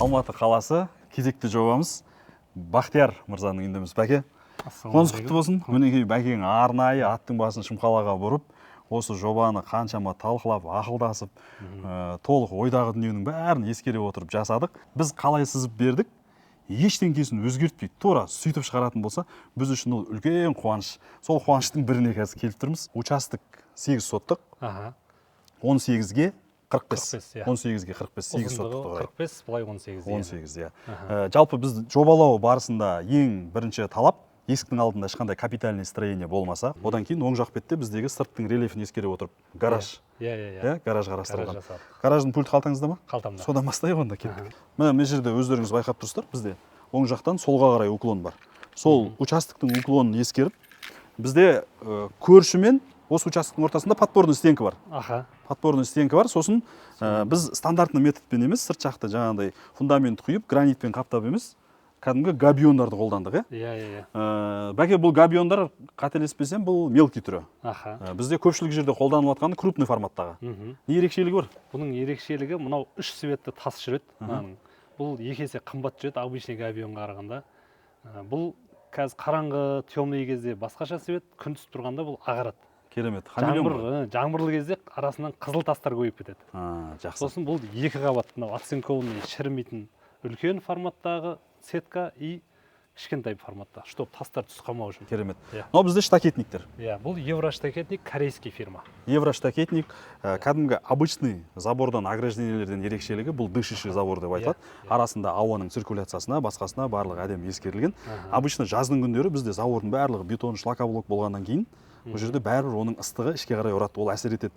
Алматы қаласы, кезекті жобамыз. Бақтияр мырзаның үйіндеміз. Бәке, қоныс құтты болсын! Мінекей, бәкең арнайы аттың басын Шымқалаға бұрып, осы жобаны қаншама талқылап, ақылдасып, толық ойдағы дүниенің бәрін ескере отырып жасадық. Біз қалай сызып бердік, ештеңкесін өзгертпей, тура сөйтіп шығаратын болса, біз үшін ол үлкен қуаныш. Сол қуаныштың біріне қазір келіп тұрмыз. Участок 8 соттық, 18-ге 45. 45, иә. 18-ге 45, 8 Ұзындығы соттықты құрайды. 45, былай 18. 18, иә. Жалпы біз жобалау барысында ең бірінші талап: есіктің алдында ешқандай капитальный строение болмаса. Одан кейін оң жақ бетте біздегі сырттың рельефін ескере отырып, гараж. иә иә иә Иә, гараж Гараж қарастырылған. жасадық. Гараждың пульті қалтаңызда ма? Қалтамда. Содан бастайық онда, кеттік. Міне, мына жерде өздеріңіз байқап тұрсыздар, бізде оң жақтан солға қарай уклон бар. Сол участоктың уклонын ескеріп, бізде көршімен осы участоктың ортасында подпорный стенка бар. Подпорный стенка бар. Сосын біз стандартный методпен емес, сырт жақта жаңағыдай фундамент құйып, гранитпен қаптап емес, кәдімгі габиондарды қолдандық, иә. иә иә иә Бәке, бұл габиондар, қателеспесем, бұл мелкий түрі. Бізде көпшілік жерде қолданылып жатқаны крупный форматтағы. Не ерекшелігі бар? Бұның ерекшелігі: мынау үш цветті тас жүреді мынаның. Бұл екі есе қымбат жүреді обычный габионға қарағанда. Бұл қазір қараңғы, темный кезде басқаша цвет, күн түсіп тұрғанда бұл ағарады. Керемет, хамелеон Жаңбыр ғой. Жаңбырлы кезде арасынан қызыл тастар көбейіп кетеді. А, жақсы. Сосын бұл екі қабат, мынау оцинкованный, шірімейтін үлкен форматтағы сетка и кішкентай форматта, чтобы тастар түсіп қалмау үшін. Керемет. Иә. Мынау бізде штакетниктер. Иә, бұл евроштакетник, корейский фирма. Евроштакетник. Кәдімгі обычный забордан, ограждениелерден ерекшелігі: бұл дышащий забор деп айтылады. Арасында ауаның циркуляциясына, басқасына барлығы әдемі ескерілген. Обычно жаздың күндері бізде забордың барлығы бетон, шлакоблок болғаннан кейін, бұл жерде бәрібір оның ыстығы ішке қарай ұрады, ол әсер етеді.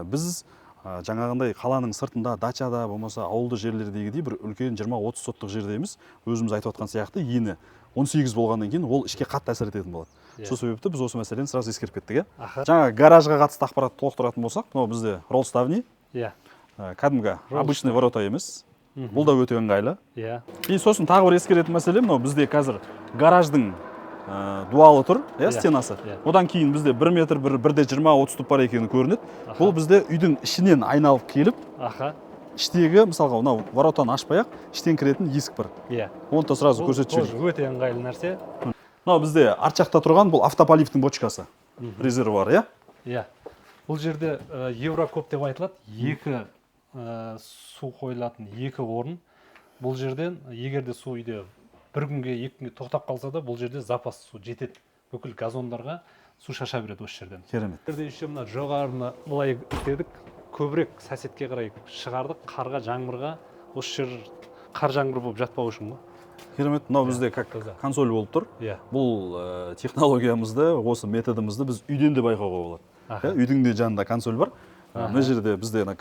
Біз жаңағындай қаланың сыртында, дачада, болмаса ауылды жерлердегідей бір үлкен 20-30 соттық жерде емес, өзіміз айтып отқан сияқты, ені 18 болғаннан кейін ол ішке қатты әсер ететін болады. Сол себепті біз осы мәселені сразу ескеріп кеттік, иә. Жаңа гаражға қатысты ақпаратты толықтыратын болсақ, мынау бізде ролл-ставни. Кәдімгі Ролл. обычный ворота емес, бұл да өте ыңғайлы. И сосын тағы бір ескеретін мәселе: мынау бізде қазір гараждың дуалы тұр, иә, стенасы. Одан кейін бізде 1 метр, бір бірде жиырма, 30 түп бар екені көрінеді. Бұл бізде үйдің ішінен айналып келіп, іштегі, мысалға, мынау воротаны ашпай ақ іштен кіретін есік бар. Оны да сразу Бұл көрсетіп тоже жіберейік. өте ыңғайлы нәрсе. Мынау бізде арт жақта тұрған, бұл автополивтің бочкасы, резервуар, иә. Иә, бұл жерде еврокуб деп айтылады, екі су қойылатын екі орын. Бұл жерден егер де су үйде бір күнге, 2 күнге тоқтап қалса да, бұл жерде запас су жетеді, бүкіл газондарға су шаша береді осы жерден. Керемет. Бұл жерде еще мына жоғарыны былай істедік, көбірек соседке қарай шығардық, қарға, жаңбырға осы жер қар, жаңбыр болып жатпау үшін ғой. Керемет. Мынау бізде как таза. консоль болып тұр. Бұл технологиямызды, осы методымызды біз үйден де байқауға болады. Иә, үйдің де жанында консоль бар. Мына жерде бізде ана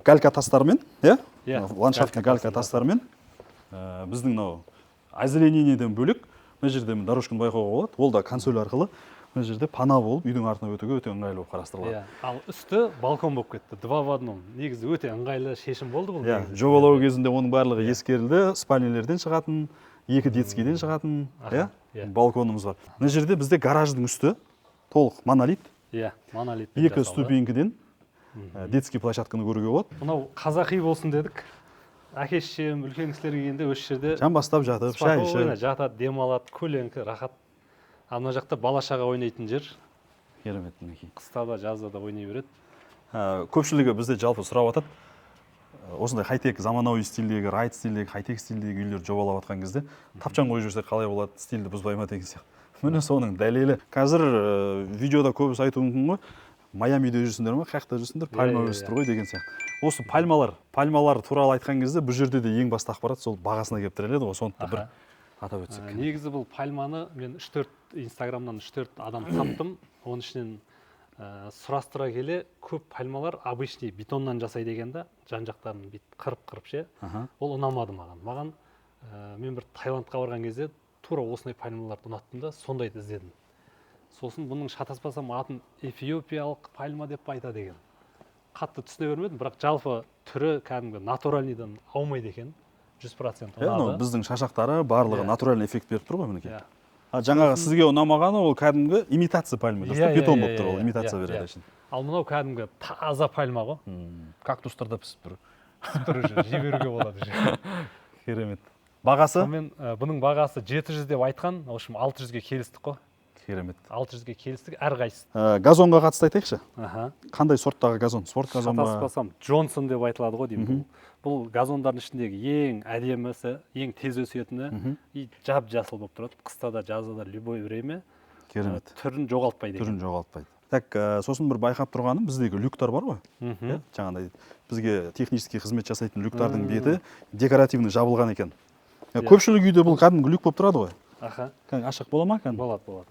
галька тастармен, иә. Иә, Ландшафтный галька галька тастармен, біздің мынау озеленениеден бөлек, мына жерде міне дорожканы байқауға болады. Ол да консоль арқылы мына жерде пана болып, үйдің артына өтуге өте ыңғайлы болып қарастырылған. Иә, ал үсті балкон болып кетті, два в одном. Негізі өте ыңғайлы шешім болды бұл. Негізі. Жобалау кезінде оның барлығы ескерілді: спальнелерден шығатын, екі детскийден шығатын, иә, балконымыз бар. Мына жерде бізде гараждың үсті толық монолит. Иә, монолит. Екі ступенькіден детский площадканы көруге болады. Мынау қазақи болсын дедік. Әке шешем, үлкен кісілер келгенде осы жерде жамбастап жатып, шай спокойно ішіп. жатады, демалады, көлеңкі, рахат. Ал мына жақта бала шаға ойнайтын жер. Керемет, мінекей. Қыста да, жазда да ойнай береді. Көпшілігі бізде жалпы сұрап жатады, осындай хай-тек, заманауи стильдегі, райт стильдегі, хай-тек стильдегі үйлерді жобалап жатқан кезде тапчан қойып жіберсек қалай болады, стильді бұзбай ма деген сияқты. Міне, соның дәлелі. Қазір видеода көбісі айтуы мүмкін ғой: «Майамиде жүрсіңдер ма, қай жақта жүрсіңдер, пальма Иә, иә, өсіп тұр ғой» деген сияқты. Осы пальмалар туралы айтқан кезде, бұл жерде де ең басты ақпарат сол бағасына келіп тіреледі ғой. Соны да бір атап өтсек. Негізі бұл пальманы мен үш төрт инстаграмнан үш төрт адам таптым. Оның ішінен сұрастыра келе, көп пальмалар обычный бетоннан жасайды екен да, жан жақтарын бүйтіп қырып қырып ше. Ол ұнамады маған. Маған мен бір Таиландқа барған кезде тура осындай пальмаларды ұнаттым да, сондайды іздедім. Сосын бұның, шатаспасам, атын эфиопиялық пальма деп айтады екен. Қатты түсіне бермедім, бірақ жалпы түрі кәдімгі натуральныйдан аумайды екен, 100%. Иә, мынау Ұнады. біздің шашақтары барлығы натуральный эффект беріп тұр ғой, мінекей. А жаңағы сізге ұнамағаны ол кәдімгі имитация пальма, дұрыс па? Бетон болып тұр, ол имитация береді әшейін. Ал мынау кәдімгі таза пальма ғой. Кактустар да пісіп тұр. Пісіп тұр уже, жей беруге болады уже. Керемет. Бағасы? Сонымен, бұның бағасы 700 деп айтқан, в общем, 600-ге келістік қой. Керемет. 600-ге келістік әрқайсысы. Газонға қатысты айтайықшы. Аха. Қандай сорттағы газон? Спорт газон ба? Шатаспасам, Джонсон деп айтылады ғой деймін. Бұл газондардың ішіндегі ең әдемісі, ең тез өсетіні и жап жасыл болып тұрады қыста да, жазда да, любой время. Керемет. Түрін жоғалтпайды екен. Түрін жоғалтпайды. Так, сосын бір байқап тұрғаным, біздегі люктар бар ғой, иә, жаңағыдай бізге технический қызмет жасайтын люктардың беті декоративный жабылған екен. Көпшілік үйде бұл кәдімгі люк болып тұрады ғой. Аха. Кәдімгі ашық бола ма кәдімгі? Болады, болады.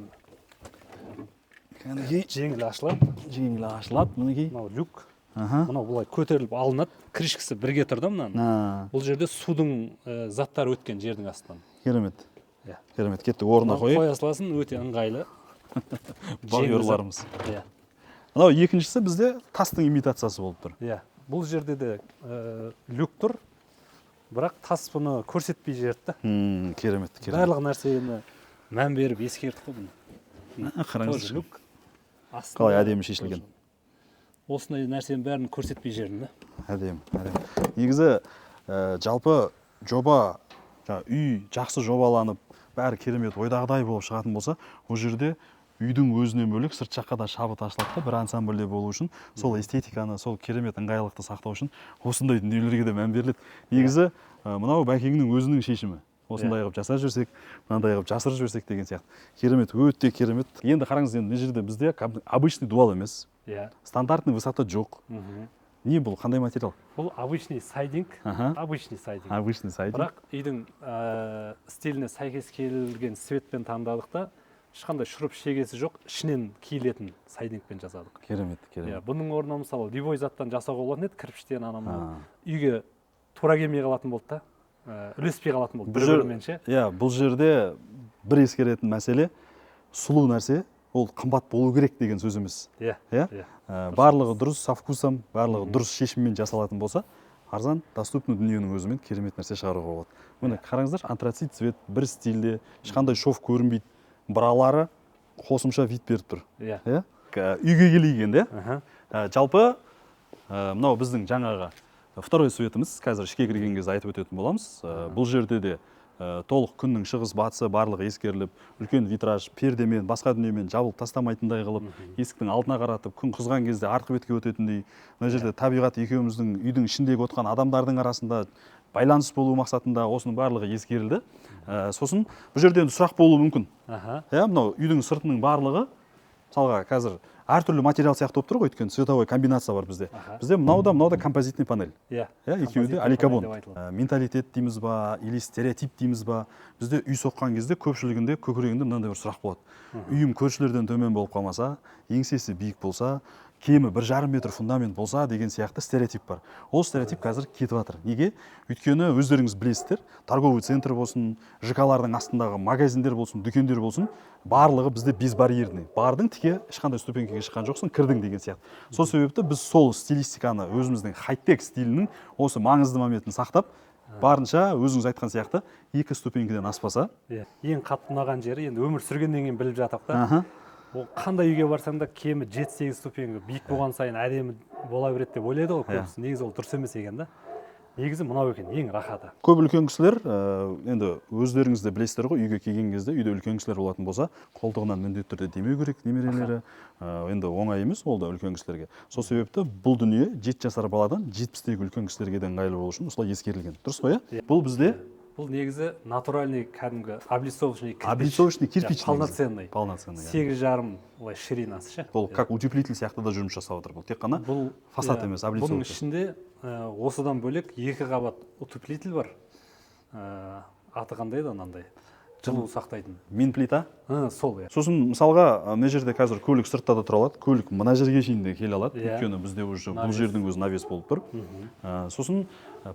Кәдімгідей Жеңіл ашылады. Жеңіл ашылады, мінекей. Мынау люк. Аха. Мынау былай көтеріліп алынады, крышкасы бірге тұр да мынаның. Бұл жерде судың заттары өткен жердің астынан. Керемет. Иә. Керемет, кеттік, орнына Мынаны қояйық. қоя саласың, өте ыңғайлы. Бордюрларымыз. Иә. Мынау екіншісі бізде тастың имитациясы болып тұр. Иә, бұл жерде де люк тұр, бірақ тас бұны көрсетпей жіберді да. Керемет, керемет. Барлық нәрсені мән беріп ескердік қой бұны. Қараңызшы. Тоже люк. Астында Қалай әдемі шешілген. тоже. Осындай нәрсенің бәрін көрсетпей жібердім да. Әдемі, әдемі. Негізі, жалпы жоба, жаңа үй жақсы жобаланып, бәрі керемет, ойдағыдай болып шығатын болса, ол жерде үйдің өзінен бөлек сырт жаққа да шабыт ашылады да. Бір ансамбльде болу үшін, сол эстетиканы, сол керемет ыңғайлылықты сақтау үшін осындай дүниелерге де мән беріледі. Негізі, мынау Бәкеңнің өзінің шешімі. Осындай қылып жасап жіберсек, мынандай қылып жасырып жіберсек деген сияқты. Керемет, өте керемет. Енді қараңыз, енді мына жерде бізде кәдімгі обычный дуал емес. Стандартный высота жоқ. Не бұл, қандай материал? Бұл обычный сайдинг. Обычный сайдинг. Обычный сайдинг. Бірақ үйдің стиліне сәйкес келген цветпен таңдадық та, ешқандай шуруп шегесі жоқ, ішінен киілетін сайдингпен жасадық. Керемет, Иә, керемет. Бұның орнына, мысалы, любой заттан жасауға болатын еді, кірпіштен, анау мынау. Үйге тура келмей қалатын болды да, үлеспей қалатын болды Бұл бір бірімен ше. Иә, бұл жерде бір ескеретін мәселе: сұлу нәрсе ол қымбат болу керек деген сөз емес. Иә? Иә. Барлығы дұрыс, со вкусом, барлығы дұрыс шешіммен жасалатын болса, арзан, доступный дүниенің өзімен керемет нәрсе шығаруға болады. Міне, қараңыздаршы, антрацит цвет, бір стильде, ешқандай шов көрінбейді. Бралары қосымша вид беріп тұр. Иә. Иә? Үйге келейік енді, иә? Аха. Жалпы, мынау біздің жаңағы второй светіміз, қазір ішке кірген кезде айтып өтетін боламыз. Бұл жерде де толық күннің шығыс батысы барлығы ескеріліп, үлкен витраж, пердемен, басқа дүниемен жабылып тастамайтындай қылып, есіктің алдына қаратып, күн қызған кезде артқы бетке өтетіндей. Мына жерде табиғат екеуміздің, үйдің ішіндегі отырған адамдардың арасында байланыс болу мақсатында осының барлығы ескерілді. Сосын бұл жерде енді сұрақ болуы мүмкін. Иә, мынау үйдің сыртының барлығы мысалға қазір әртүрлі материал сияқты болып тұр ғой, өйткені цветовой комбинация бар бізде. Бізде мынау да, мынау да композитный панель. Иә. Иә, екеуі де Композитный алюкобонд. панель деп айтылады. Менталитет дейміз ба или стереотип дейміз ба, бізде үй соққан кезде көпшілігінде көкірегінде мынандай бір сұрақ болады: үйім көршілерден төмен болып қалмаса, еңсесі биік болса, кемі 1,5 метр фундамент болса деген сияқты стереотип бар. Ол стереотип қазір кетіп жатыр. Неге? Өйткені өздеріңіз білесіздер, торговый центр болсын, ЖК-лардың астындағы магазиндер болсын, дүкендер болсын, барлығы бізде безбарьерный. Бардың, тіке, ешқандай ступенькаге шыққан жоқсың, кірдің деген сияқты. Сол себепті біз сол стилистиканы, өзіміздің хай-тек стилінің осы маңызды моментін сақтап, барынша, өзіңіз айтқан сияқты, екі ступенькіден аспаса. Иә. Ең қатты ұнаған жері, енді өмір сүргеннен кейін біліп жатырмық та. Ол қандай үйге барсаң да, кемі 7-8 ступенька биік болған сайын әдемі бола береді деп ойлайды ғой көбісі. Негізі ол дұрыс емес екен да. Негізі мынау екен ең рахаты. Көп үлкен кісілер, енді өздеріңіз де білесіздер ғой, үйге келген кезде үйде үлкен кісілер болатын болса, қолтығынан міндетті түрде демеу керек немерелері. Енді оңай емес ол да үлкен кісілерге. Сол себепті бұл дүние 7 жасар баладан 70-тегі үлкен кісілерге де ыңғайлы болу үшін осылай ескерілген. Дұрыс қой, иә? Бұл бізде Бұл негізі натуральный, кәдімгі облицовочный кирпич. Облицовочный кирпич. Иә, полноценный. Полноценный, иә. 8,5 былай ширинасы ше. Бұл как утеплитель сияқты да жұмыс жасап отыр. Бұл тек қана Бұл фасад иә, емес, бұның облицовка. ішінде осыдан бөлек екі қабат утеплитель бар. Аты қандай еді, анандай жылу сақтайтын? Минплита. Сол, иә. Сосын, мысалға, мына жерде қазір көлік сыртта да тұра алады, көлік мына жерге шейін де келе алады, өйткені бізде уже бұл Навес. жердің өзі навес болып тұр. Сосын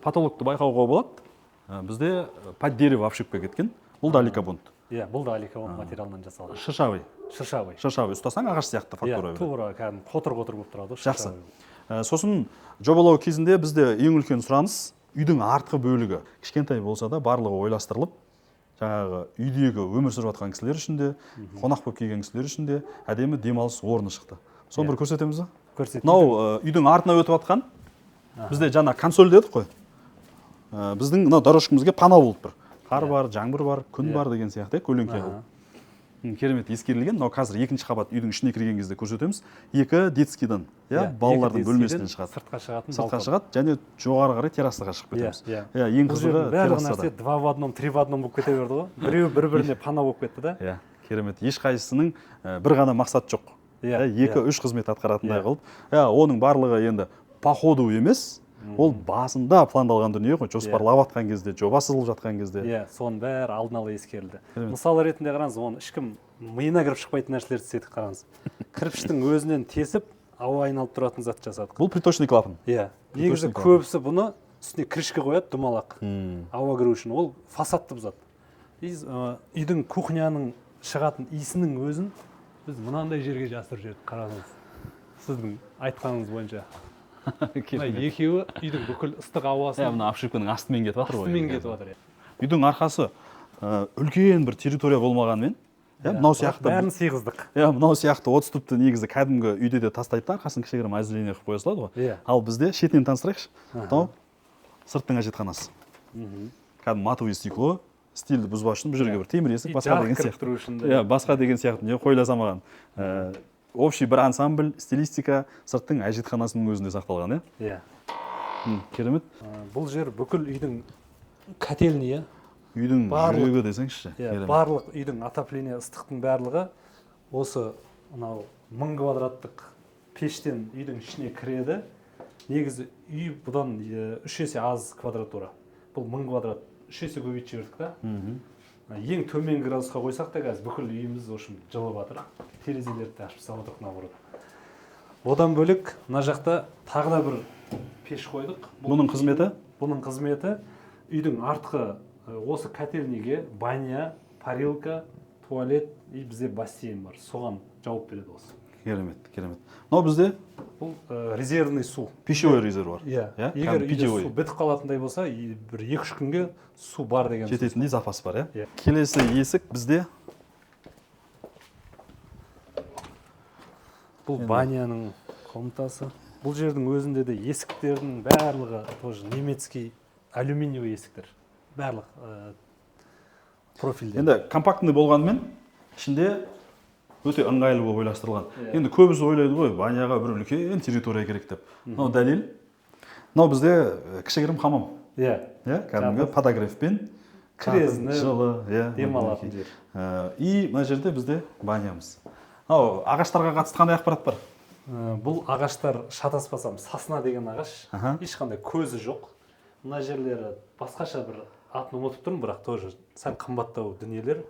потолокты байқауға болады. Бізде под дерево обшивка кеткен, бұл да алюкобонд. Иә, бұл да алюкобонд материалынан жасалған. Шершавый. Шершавый. Шершавый, ұстасаң, ағаш сияқты фактура Иә, береді. Тура кәдімгі қотыр қотыр болып тұрады ғой Жақсы. шершавый. Сосын жобалау кезінде бізде ең үлкен сұраныс үйдің артқы бөлігі кішкентай болса да, барлығы ойластырылып, жаңағы үйдегі өмір сүріп жатқан кісілер үшін де, қонақ болып келген кісілер үшін де әдемі демалыс орны шықты. Соны бір көрсетеміз ба? Көрсетейік. Мынау үйдің артына өтіп жатқан бізде жаңа консоль дедік қой. Біздің мынау дорожкамызға пана болып тұр. Қар бар, жаңбыр бар, күн бар деген сияқты, иә, көлеңке қылып. Керемет ескерілген. Мынау қазір екінші қабат үйдің ішіне кірген кезде көрсетеміз. Екі детскийдан, иә, Иә, балалардың екі бөлмесінен детскийден шығады. Сыртқа шығатын Сыртқа балкон. шығады және жоғары қарай террасаға шығып кетеміз. Иә, Иә, ең Бұл қызығы жердің барлық террасада. нәрсе два в одном, три в одном болып кете берді ғой. Біреуі бір біріне пана болып кетті да. Иә, керемет. Ешқайсысының бір ғана мақсат жоқ. Иә, Екі, иә. үш қызмет атқаратындай Иә. қылып. Иә, оның барлығы енді по ходу емес, ол басында пландалған дүние ғой, жоспарлап жатқан кезде, жоба сызылып жатқан кезде. Иә, соның бәрі алдын ала ескерілді. Керемет. Мысал ретінде қараңыз, оны ешкім миына кіріп шықпайтын нәрселерді істедік, қараңыз. Кірпіштің өзінен тесіп, ауа айналып тұратын зат жасадық. Бұл приточный клапан. Иә. Негізі Приточный клапан. көбісі бұны үстіне крышка қояды, домалақ. Ауа кіру үшін. Ол фасадты бұзады. И, үйдің, кухняның шығатын иісінің өзін біз мынандай жерге жасырып жібердік, қараңыз. Сіздің айтқаныңыз бойынша. Мына екеуі үйдің бүкіл ыстық ауасын Иә, мына обшивканың астымен кетіп жатыр ғой. астымен кетіп жатыр, иә. Үйдің арқасы үлкен бір территория болмағанымен, иә, мынау Бірақ сияқты бәрін сыйғыздық. Иә, мынау сияқты отступты негізі кәдімгі үйде де тастайды да, арқасын кішігірім озеленение қылып қоя салады ғой. Иә. Ал бізде шетінен таныстырайықшы. Мынау сырттың әжетханасы. Кәдімгі матовый стекло, стильді бұзбас үшін бұл жерге бір темір есік, И басқа жарық деген кіріп сияқты. тұру үшін де. Иә, басқа деген сияқты не қойыла салмаған. Общий бір ансамбль, стилистика сырттың әжетханасының өзінде сақталған, иә? Иә. Керемет. Бұл жер бүкіл үйдің котельный, иә. Үйдің Барлық жүрегі десеңізші. Иә, Керемет. барлық үйдің отопление, ыстықтың барлығы осы мынау 1000 квадраттық пештен үйдің ішіне кіреді. Негізі үй бұдан 3 есе аз квадратура. Бұл 1000 квадрат, 3 есе көбейтіп жібердік та. Ең төмен градусқа қойсақ та қазір бүкіл үйіміз, в общем, жылып жатыр. Терезелерді де ашып тастап отырмық, наоборот. Одан бөлек мына жақта тағы да бір пеш қойдық. Бұның қызметі? Бұның қызметі үйдің артқы осы котельниге баня, парилка, туалет и бізде бассейн бар. Соған жауап береді осы. Керемет, керемет. Мынау бізде Бұл резервный су. Пищевой резервуар. Иә. Иә, Егер кәдімгі үйде питьевой. су бітіп қалатындай болса, и бір 2-3 күнге су бар деген сөз. Жететіндей запас бар, иә? Иә. Келесі есік бізде Бұл баняның комнатасы. Бұл жердің өзінде де есіктердің барлығы тоже немецкий алюминиевый есіктер. Барлық профильде. Енді компактный болғанымен ішінде өте ыңғайлы болып ойластырылған. Иә. Енді көбісі ойлайды ғой, баняға бір үлкен территория керек деп. Мынау дәлел. Мынау бізде кішігірім хамам. Иә. Иә, кәдімгі Жатып. Подогревпен Кірезініп, жылы, иә, демалатын жер. И мына жерде бізде банямыз. Мынау ағаштарға қатысты қандай ақпарат бар? Бұл ағаштар, шатаспасам, сосна деген ағаш. Аха. Ешқандай көзі жоқ. Мына жерлері басқаша бір атын ұмытып тұрмын, бірақ тоже сәл қымбаттау дүниелер.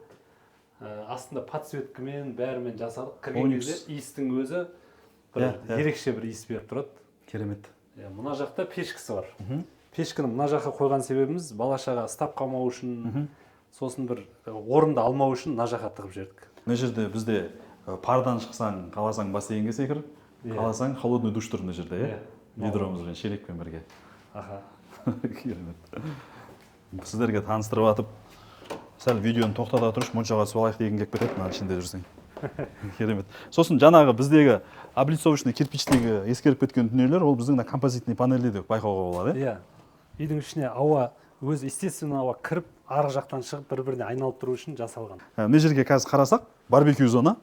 Астында подсветкамен бәрімен жасадық. Кірген Оникс. кезде иістің өзі бір Иә, иә. ерекше бір иіс беріп тұрады. Керемет. Иә, мына жақта пешкісі бар. Пешкіні мына жаққа қойған себебіміз бала шаға ұстап қалмау үшін, сосын бір орынды алмау үшін мына жаққа тығып жібердік. Мына жерде бізде пардан шықсаң, қаласаң бассейнге секір, Иә. қаласаң холодный душ тұр мына жерде, иә? Иә. Ведромызбен, шелекпен бірге. Аха. Керемет. Сіздерге таныстырып атып, сәл видеоны тоқтата тұршы, моншаға түсіп алайық деген келіп кетеді, мына ішінде жүрсең. Керемет. Сосын жаңағы біздегі облицовочный кирпичтегі ескеріп кеткен дүниелер, ол біздің мына композитный панельде де байқауға болады, иә? Иә. Үйдің ішіне ауа, өз естественный ауа кіріп, ары жақтан шығып, бір-біріне айналып тұру үшін жасалған. Мына жерге қазір қарасақ, барбекю зона.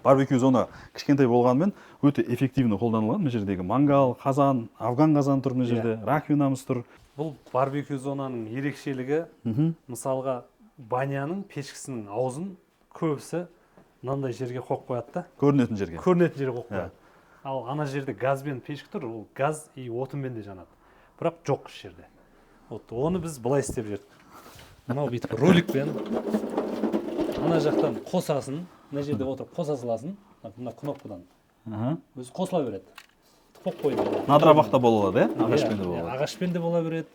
Барбекю зона кішкентай болғанымен өте эффективно қолданылған. Мына жердегі мангал, қазан, афган қазан тұр мына жерде, раковинамыз тұр. Бұл барбекю зонаның ерекшелігі, мысалға, баняның пешкісінің аузын көбісі мынандай жерге қойып қояды да. Көрінетін жерге. Көрінетін жерге қойып Иә. қояды. Ал ана жерде газбен пешкі тұр, ол газ и отынмен де жанады. Бірақ жоқ еш жерде. Вот оны біз былай істеп жібердік. Мынау бүйтіп роликпен ана жақтан қосасын, мына жерде отырып қоса саласың, мына кнопкадан. Өзі қосыла береді. Қойып қойды. На дровах та бола алады, иә? Ағашпен де Иә, бола алады. ағашпен де бола береді,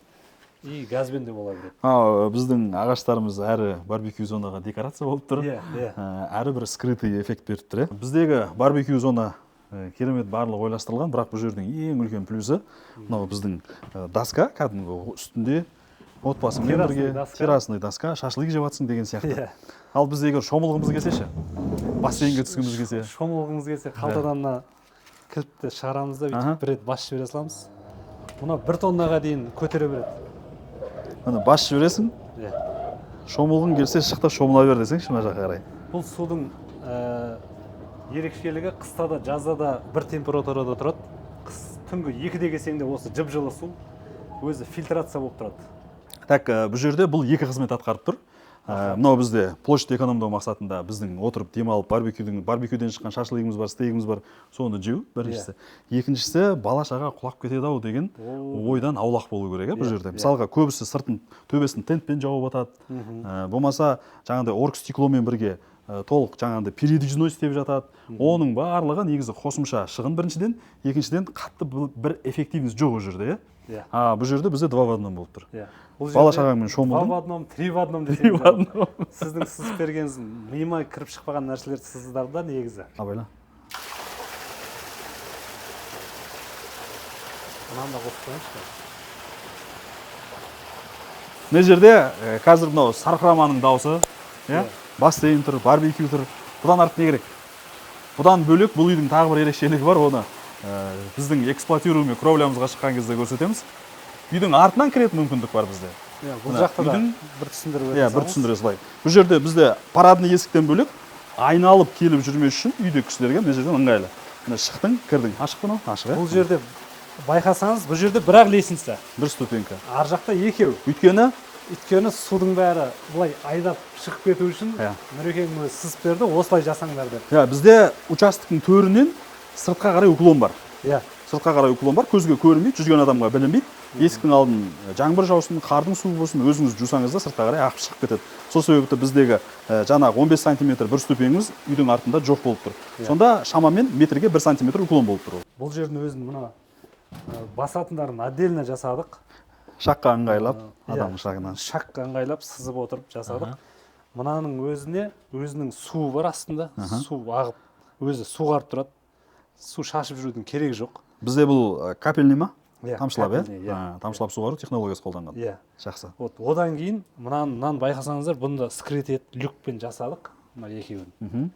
и газбен де бола береді. Біздің ағаштарымыз әрі барбекю зонаға декорация болып тұр. Иә, иә. Әрі бір скрытый эффект беріп тұр, иә. Біздегі барбекю зона керемет барлығы ойластырылған, бірақ бұл жердің ең үлкен плюсы мынау біздің доска, кәдімгі үстінде отбасыңмен Террасный бірге доска. Террасный доска, шашлык жеп жатсың деген сияқты. Иә. Ал біз егер шомылғымыз келсе ше, бассейнге түскіміз келсе. Шомылғымыз келсе, қалтадан мына кілтті шығарамыз да, Аха. бүйтіп бір рет басып жібере саламыз. Мынау 1 тоннаға дейін көтере береді. Міне, бас жібересің. Иә. Шомылғың келсе, шық та шомыла бер десеңші мына жаққа қарай. Бұл судың ерекшелігі қыста да, жазда да бір температурада тұрады. Қыс түнгі 2-де келсең де осы жып-жылы су өзі фильтрация болып тұрады. Так, бұл жерде бұл екі қызмет атқарып тұр. Мынау бізде площадь экономдау мақсатында біздің отырып демалып, барбекюден шыққан шашлыгіміз бар, стейгіміз бар, соны жеу біріншісі. Екіншісі, бала шаға құлап кетеді ау деген ойдан аулақ болу керек, бұл жерде. Мысалға, көбісі сыртын, төбесін тентпен жауып жатады. Болмаса жаңағыдай оргстекломен бірге толық жаңағыдай передвижной істеп жатады. Оның барлығы негізі қосымша шығын біріншіден, екіншіден қатты бір эффективность жоқ ол жерде, иә? Иә. Бұл жерде бізде 2 в 1 болып тұр. Иә. Бұл Бала жерде шағаңмен шомылдың. 2 в 1, 3 в 1 Три десеңіз в одном. Сіздің сызып бергеніңіз миыма кіріп шықпаған нәрселерді сыздар да негізі. Абайла. Мынаны да қосып қояйыншы. Мына жерде қазір мынау сарқыраманың даусы, иә? Бассейн тұр, барбекю тұр. Бұдан артық не керек? Бұдан бөлек бұл үйдің тағы бір ерекшелігі бар, оны біздің эксплуатируемый кровлямызға шыққан кезде көрсетеміз. Үйдің артынан кіретін мүмкіндік бар бізде. Иә, бұл Мына жақта да бір түсіндіріп Иә, бір түсіндіре салайын. Бұл жерде бізде парадный есіктен бөлек айналып келіп жүрмес үшін үйде кісілерге мына жерден ыңғайлы. Мына шықтың, кірдің. Ашық па мынау? Ашық, иә? Бұл жерде байқасаңыз, бұл жерде бір-ақ лестница. Бір ступенька. Ар жақта екеу. Өйткені Өйткені судың бәрі былай айдап шығып кету үшін Нұрекең өзі сызып берді, осылай жасаңдар деп. Иә, бізде участоктың төрінен сыртқа қарай уклон бар. Иә. Сыртқа қарай уклон бар, көзге көрінбейді, жүрген адамға білінбейді. Есіктің алдын жаңбыр жаусын, қардың суы болсын, өзіңіз жусаңыз да сыртқа қарай ағып шығып кетеді. Сол себепті біздегі жаңағы 15 сантиметр бір ступеніміз үйдің артында жоқ болып тұр. Сонда шамамен метрге 1 сантиметр уклон болып тұр ол. Бұл жердің өзін мына басатындарын отдельно жасадық. Шаққа ыңғайлап, Иә. адамның шағынан. Шаққа ыңғайлап сызып отырып жасадық. Мынаның өзіне өзінің суы бар астында, су ағып, өзі суғарып тұрады. Су шашып жүрудің керегі жоқ. Бізде бұл капельный ма? Иә, Тамшылап, иә? капельный, иә. Тамшылап суғару технологиясы қолданған. Иә. Жақсы. Вот, одан кейін мынаны байқасаңыздар, бұны да скрытый етіп люкпен жасадық, мына екеуін.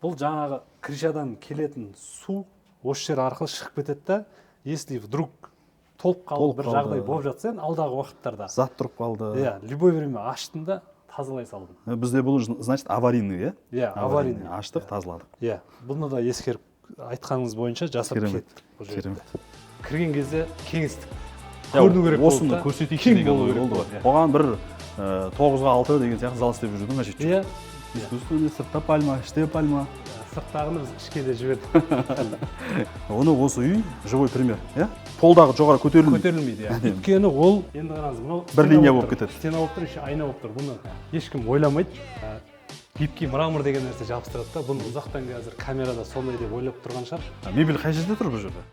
Бұл жаңағы крышадан келетін су осы жер арқылы шығып кетеді да, если вдруг толып қалып Толып бір қалды. жағдай болып жатса, енді алдағы уақыттарда. Зат тұрып қалды. Иә, любой время аштым да тазалай салдым. Бізде бұл значит аварийный, иә? Иә, аварийный. Аштық, тазаладық. Иә, бұны да ескеріп айтқаныңыз бойынша жасап Керемет. кеттік бұл жерді. Керемет. Кірген кезде кеңістік Иә, көріну керек осыны болды да. көрсетейікші Кең деген болу ой керек болды ғой. болды, иә. Оған бір тоғызға алты деген сияқты зал істеп жүрудің қажеті жоқ. Иә. Искусственный, сыртта пальма, іште пальма. Сырттағыны біз ішке де жібердік. Оны осы үй живой пример, иә? Полдағы жоғары көтерілмейді. Көтерілмейді, иә. Әдемі. Өйткені ол енді қараңыз, мынау Бір стена линия болып болып тұр. кетеді. Стена болып тұр, еще айна болып тұр. Бұны ешкім ойламайды. Гибкий мрамор деген нәрсе жабыстырады да, бұны ұзақтан қазір камерада сондай деп ойлап тұрған шығар. Мебель қай жерде тұр бұл жерде?